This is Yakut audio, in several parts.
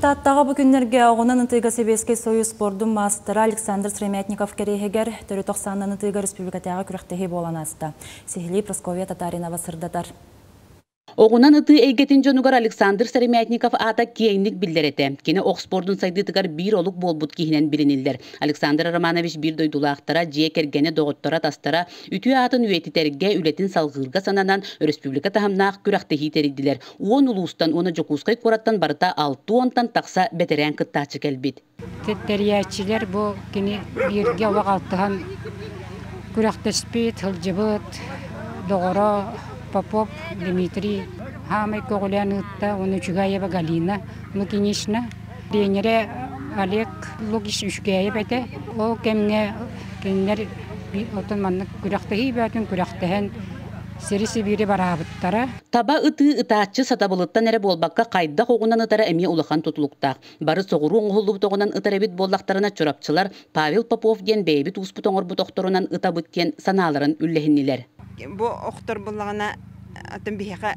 Тааттаҕа бу күннэргэ оҕунан ытыыга Сэбиэскэй Союз спордун маастара Александр Сыромятников кэриэһигэр төрүт ох саанан ытыыга республикатааҕы күрэхтэһии буолан ааста. Сиһилии Прасковья Татаринова сырдатар. Оҕунан ытыы эйгэтин дьонугар Александр Сыромятников аата киэҥник биллэр этэ. Кини ох спордун сайдыытыгар биир олук буолбут киһинэн билиниллэр. Александр Романович биир дойдулаахтара, дьиэ кэргэнэ, доҕотторо, атастара үтүө аатын үйэтитэргэ, үлэтин салҕыырга сананан, өрөспүүбүлүкэ таһымнаах күрэхтэһии тэрийдилэр. 10 улуустан уонна Дьокуускай куораттан барыта 60-тан тахса бэтэрээн кыттааччы кэлбит. Тэрийээччилэр бу кини бииргэ олох алтыһан күрэхтэспит, сылдьыбыт доҕоро Попов Дмитрий хаамай көҕүлээн ыытта, уонна Үчүгэева Галина Лукинична. Тренерэ Олег Лукич Үчүгэйэп этэ. Ол кэмҥэ кинилэр отон маннык күрэхтэһии бөҕөтүн күрэхтэһэн сири-сибиири бараабыттара. Таба ытыы ытааччы сатабылыттан эрэ буолбакка хайдах оҕунан ытара эмиэ улахан тутулуктаах. Бары соҕуруу оҥоһуллубут оҕунан ытар эбит буоллахтарына чурапчылар Павел Попов диэн бэйэбит ууспут оҥорбут охторунан ытабыт диэн санааларын үллэһиннилэр. Бу охтор буллаҕына атын биһиэхэ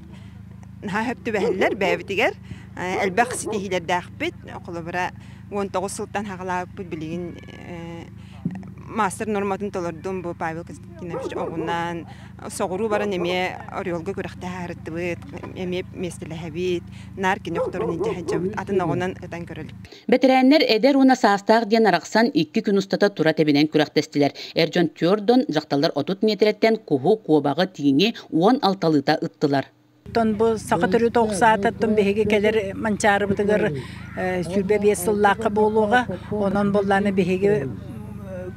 наһаа сөп түбэһэллэр бэйэбитигэр элбэх ситиһиилэрдээхпит. Холобура 19 сылтан хаҕалаабыппыт билигин мастер норматын толордум бу Павел Константинович оҕунан соҕуруу баран эмиэ Орелга күрэхтэһэ сырыттыбыт, эмиэ миэстэлэһэбит, наар кини охторун илдьэ сылдьабыт, атын оҕунан ытан көрөлүк. Бэтэрээннэр эдэр уонна саастаах диэн арахсан икки күн устата тура тэбинэн күрэхтэстилэр. Эр дьон түөрт дон, дьахталлар 30 миэтэрэттэн куһу, куобаҕы, тииҥи 16-лыыта ыттылар. Оттон бу саха төрүт ох саататтан биһиги кэлэр Манчаарыбытыгар 25 сыллаахха буолуоҕа. Онон буоллааны биһиги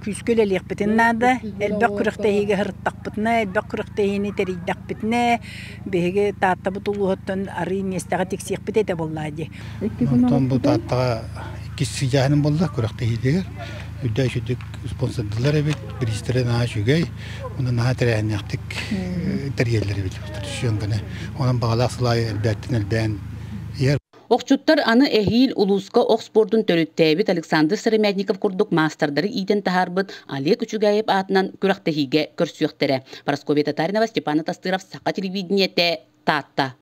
күүскэ үлэлиэхпитин наада. Элбэх күрэхтэһиигэ сырыттахпытына, элбэх күрэхтэһиини тэрийдэхпитинэ, биһиги Тааттабыт улууһуттан арыый миэстэҕэ тиксиэхпит этэ буоллаа дии. Онтон бу Тааттаҕа иккис сыдьааһыным буолла күрэхтэһиитигэр. Үрдэ үчүгдүк спонсордылар эбит, бириистэрэ наһаа үчүгэй. Онон наһаа тэрээһиннээхтик тэрийэллэр эбит түсүөн Онон баҕалаах сыл аайы элбээттэн элбээн иһэр. Охчуттар аны эһиил улууска ох спордун төрүттээбит Александр Сыромятников курдук маастардары иитэн таһаарбыт Олег Үчүгэйэп аатынан күрэхтэһиигэ көрсүөхтэрэ. Парасковья Татаринова, Степан Атастыров, Саха телевидениетэ, Таатта.